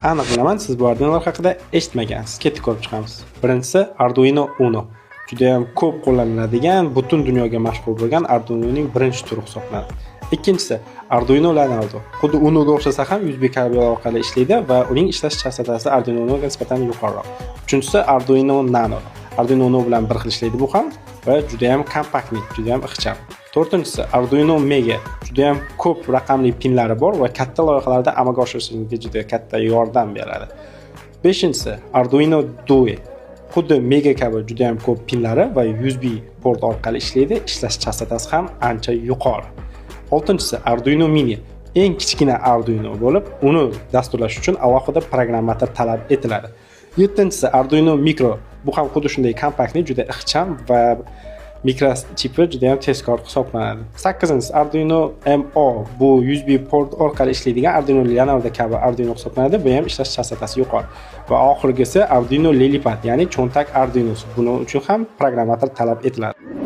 Aniq bilaman, siz bu Arduinolar haqida eshitmagansiz. Ketdik, ko'rib chiqamiz. Birinchisi Arduino Uno. Juda ham ko'p qo'llaniladigan, butun dunyoga mashhur bo'lgan Arduinoning birinchi turi hisoblanadi. Ikkinchisi Arduino Leonardo. Xuddi Unoga o'xshasa ham, USB kabel orqali ishlaydi va uning ishlash chastotasi Arduino Unoga nisbatan yuqoriroq. Uchinchisi Arduino Nano. Arduino Uno bilan bir xil ishlaydi bu ham va juda ham компактный, juda ham ixcham. To'rtinchisi Arduino Mega. Juda ham ko'p raqamli pinlari bor va katta loyihalarda amalga oshirishingizga juda katta yordam beradi. Beshinchisi Arduino Due. Xuddi Mega kabi juda ham ko'p pinlari va USB port orqali ishlaydi, ishlash chastotasi ham ancha yuqori. Oltinchisi Arduino Mini. Eng kichkina Arduino bo'lib, uni dasturlash uchun alohida programmator talab etiladi. Yettinchisi Arduino Micro. Bu ham xuddi shunday компактный, juda ixcham va mikrochipi juda ham tezkor hisoblanadi. Sakkizinchisi Arduino MO. Bu USB port orqali ishlaydigan Arduino Leonardo kabi Arduino hisoblanadi. Bu ham ishlash chastotasi yuqori. Va oxirgisi Arduino LilyPad, ya'ni cho'ntak Arduinosi. Buning uchun ham programmator talab etiladi.